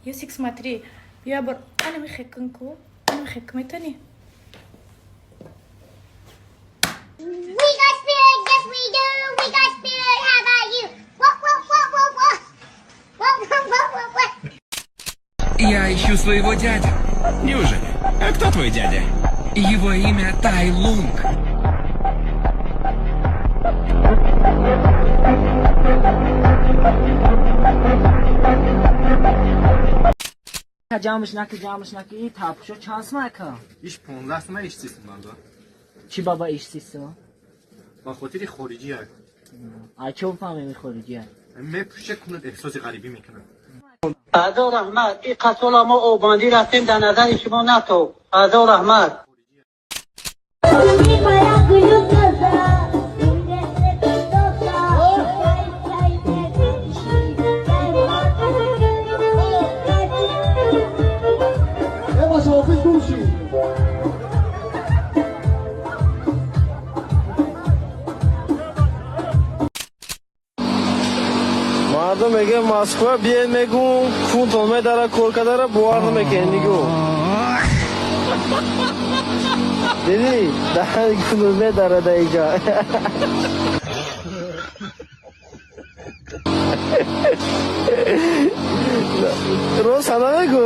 Юсик, смотри, я бор анами хекунку, анами хек метани. We got spirit, yes we do. We got spirit, how about you? What, what, what, what, what? What, what, what, what, what? Я ищу своего дядю. Неужели? А кто твой дядя? Его имя Тай Лунг. Ҷамъш наки, ҷамъш наки, и тапшо чанд сумака? Иш 15 сума, иш 30 сума да. Чӣ баба иш 30 сума? Ба хотири хориҷӣ як. А чо фаҳмеми хориҷия? Мепӯша кунад, эҳсоси ғарибӣ мекунад. Азор раҳмат, ин қасола мо обандӣ рафтем, дар назари шумо натоб. Азор раҳмат. Мардум мега Москва биен, мегум кунтон медара, кор кардара бовар намекунед, нигӯ. Дидӣ, даҳани кунут медара да иҷа. Рост ҳана мегӯ.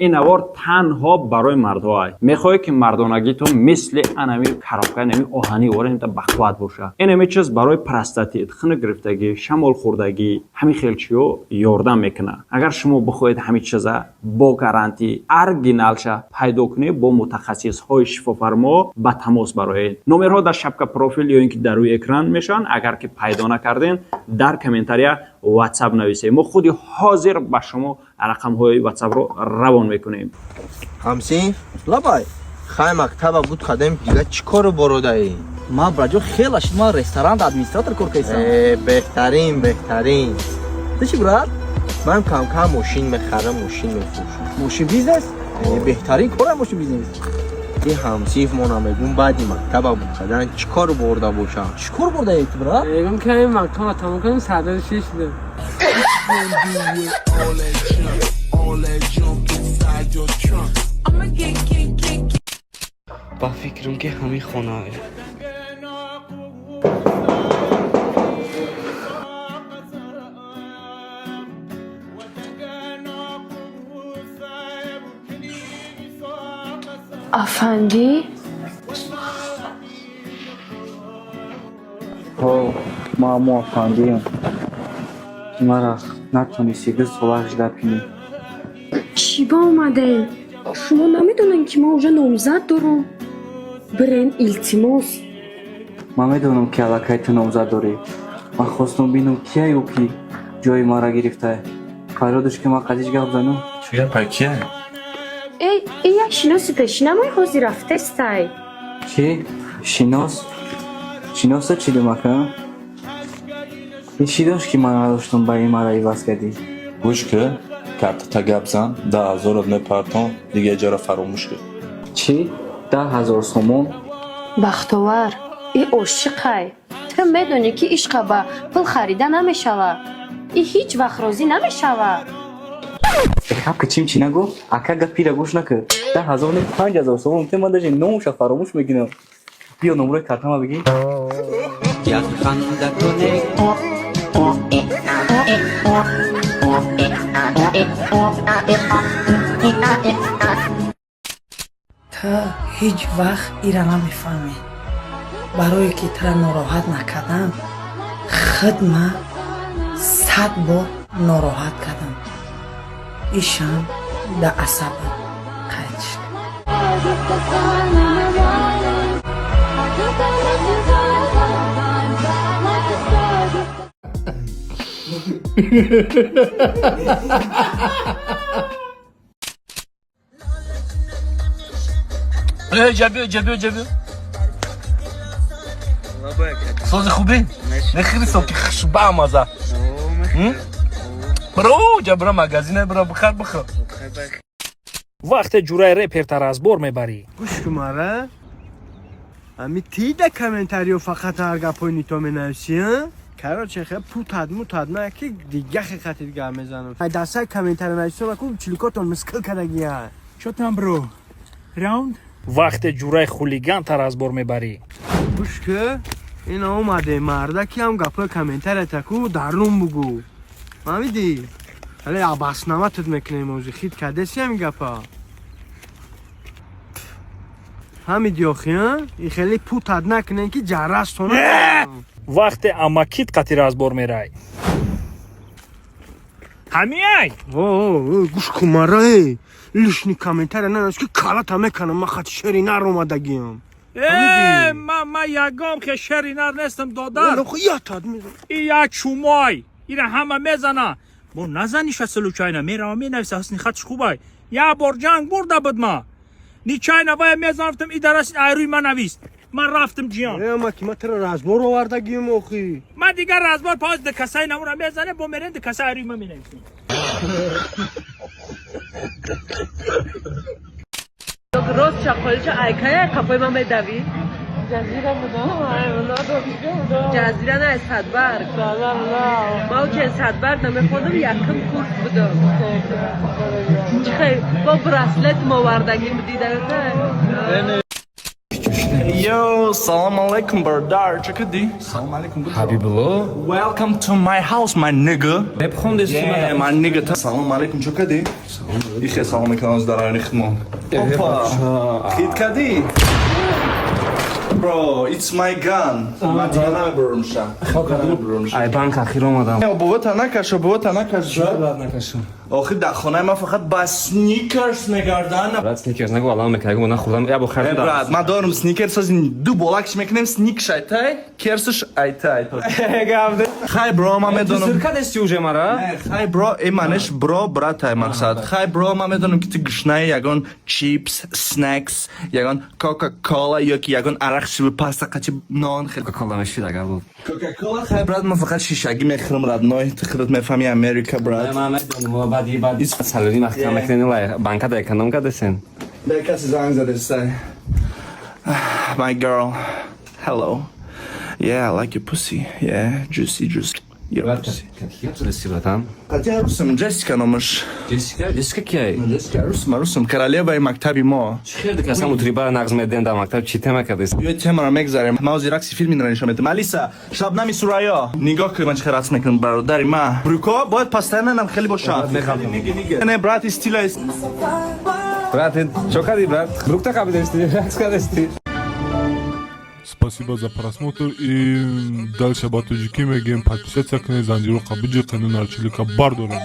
Ин навор танҳо барои мардҳо аст. Мехоҳед, ки мардонагитон мисли анами коробка, нами оҳанӣ ора бақувват боша? Инами чиз барои простатит, хунук гирифтагӣ, шамолхӯрдагӣ, ҳамин хел чиё ёрдам мекунад. Агар шумо бихоҳед ҳамин чиза бо гарантӣ оригиналша пайдо кунед, бо мутахассисҳои Шифофармо ба тамос бароед. Номерҳо дар шапка профил ё ин ки дар рӯи экран мешаванд. Агар ки пайдо накардем, дар комментария WhatsApp нависед, мо худи ҳозир ба шумо рақамҳои WhatsAppро равон мекунем. Ҳамсинф. Лабай. Хай, мактаба буд кадем, дига чӣ кору бородаӣ? Ман, браҷо, хела шид, ман ресторан администратор кор кайсам. Э, беҳтарин, беҳтарин. Ту чӣ, брат? Ман камкам мошин мехарам, мошин мефурӯшам. Мошин бизнес? Беҳтарин кора мошин бизнес. И ҳамсинфмона мегум, баъди мактаба буд кадан чӣ кору борда бошам? Чӣ кор бурдаи ту, брат? Мегум ки ҳамин мактаба тамом кардем, сардори шиш шудем. Ба фикрам, ки ҳамин хонае. Афандӣ. Ҳо, ма ҳамо афандиам. Мара натонисти 2 сола ждать кунӣ. Чӣ ба омадем? Шумо намедонед, ки ман уже номзад дорам? Бирен, илтимос. Ман медонам, ки аллакай ту номзад дорӣ. Ман хостам бинам, кияю ки ҷои маро гирифта. Фарёдаш, ки ман қадиш гап занам. Чӣ гапа, кия? Эй, и як шиноси пешинамай, ҳозир рафтестай. Чӣ шинос? Шиноса чӣ думака? Ин чӣ дошт, ки ман надоштам, ба ин мара иваз кардӣ? Гӯш ки, картата гап зан, 10 ҳазорат мепартон, дига иҷора фаромӯш кун. Чӣ, 10 000 сомон? Бахтовар, и ошиқай. Ту медонӣ, ки ишқа ба пул харида намешавад. И ҳеҷ вақт розӣ намешавад. Хаб чим чӣ нагӯ, ака, гапира гӯш накӣ. 10 000 не, 5000 сомон те, ман даже номуша фаромӯш мекунам. Биё, номрои картама бигӣ. Як ханда кунек. Ту ҳеҷ вақт ира намефаҳмӣ. Барое ки тура нороҳат накардам, худ ман 100 бор нороҳат кардам. Ишам да асабам қайд шуд. Ҷабиё, ҷабиё, ҷабиё. Сози хубӣ? Нехӯри со ки хушба маза. Бро, ҷа бира магазине, бира бихар, бихӯр. Вақте ҷураи репертар аз бор мебарӣ. Гӯш кун мара. Ами ти да комментариё фақат ҳар гапҳои нито менависӣ, а? Короче, хе путад мутад на ки дига хе хатид гап мезанам. Ай дастаи комментарий нависона ку чиликотон мискил кардагия. Чё там, бро? Раунд? Вақте ҷураи хулиганта разбор мебарӣ. Гӯш ки, ин омаде мардаки ҳам гапои комментарията ку дарун бугу. Фаҳмидӣ? Ҳале абаснаматат мекунем ози хит кардеси ҳамин гапа. Ҳамиди охи, и хеле путад накунем ки ҷаррастона. Вақте амакит қати разбор мерай. Ҳамиай? Гӯш кун мара, э лишний комментария нанавис ки калата меканам, ман хати шери нар омадагиам. Э, ма ягом хе шери нар нестам, додар. Ятад мезанам. И як чумой. Ира ҳама мезана. Бо назаниша случайно, мерава менависа ҳусни хатш хубай. Як бор ҷанг бурда буд ма. Нечаянно вая мезанфтам, и дараси айрӯи ман навист. Ман рафтам ҷиён. Э, ма ки ма тара разбор овардагиам охи. Ман дигар разбор паз д касаи намура мезане, бо мерен д касаи айрӯи ман менависем. Рост чақолича айкая қафои ман медавӣ? Ҷазира будам, Ҷазира не, Садбарг. Ма ки Садбарг намехондам, якум курс будам. Чӣ хел бо браслет мовардагӣ дидаёта? Yo, салам алейкум, бародар. Чӣ кардӣ? Салам алейкум. Ҳабибулло? Welcome to my house, my nigga. Реп хондест? Yeah, my nigga. Салам алейкум, чӣ кардӣ? Ихе салом мекунам аз дараёни хидмон. Опа! Хит кардӣ? Bro, it's my gun. Ман дига намебурмшам. Ай банк ахир омадам. Бобота накаш, бобота накаш. Брат, накашам. Охир дар хонаи ман фақат ба сникерс мегардан. Брат, сникерс нагу, аллам мекунам, нахӯрдам. Я бо хайр. Брат, ман дорам сникерс, ду болакш мекунем, сникш айтай, керсш айтай. Хай бро, ман медонам. Сир кадести уже мара? Хай бро, э манеш бро, братай мақсад. Хай бро, ман медонам ки ту гушнаи ягон чипс, снекс, ягон кока-кола ёки ягон арақ шиби паста қачи нон хел. Кока-кола мешид агар буд. Кока-кола хай брат, ман фақат шишагӣ мехӯрам, родной. Ту худат мефаҳми Америка, брат. Ман медонам, баъди баъд салони маҳкам мекунем, лай банка да эконом кадесен. Бе каси занг задестай. My girl. Hello. Yeah, I like your pussy. Yeah, juicy, juicy. Your pussy. Кия братан? Қати арусам Джессика номаш. Джессика? Джессика кия? Джессика арусам, арусам, королеваи мактаби мо. Чӣ хел дикаса мутрибара нағз меден дар мактаб, чӣ тема кардест? Биёед темаро мегзарем. Ма ҳозир рақси филминро нишон медиҳам. Алиса, Шабнами Сурайё. Нигоҳ кун, ман чӣ хел рақс мекунам, бародари ма. Брюко бояд постоянно нам хеле бошад. Не, брат, стила. Брат, чо кардӣ, брат? Брюкта қабидести, рақс кардести? Спасибо за просмотр и дальше ба тоҷикӣ мегӯем: подписаться кунед, занҷироқа биҷиқену нарчилика бардорем.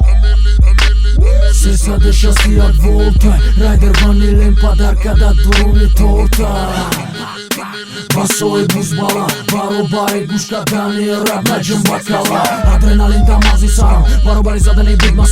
361 волта райдер ванилем подарка да дуруни торта ба соҳиб бала баробари гӯш кардани раб наҷм ба кала адреналин дар мағзи сарам баробари задани бигма.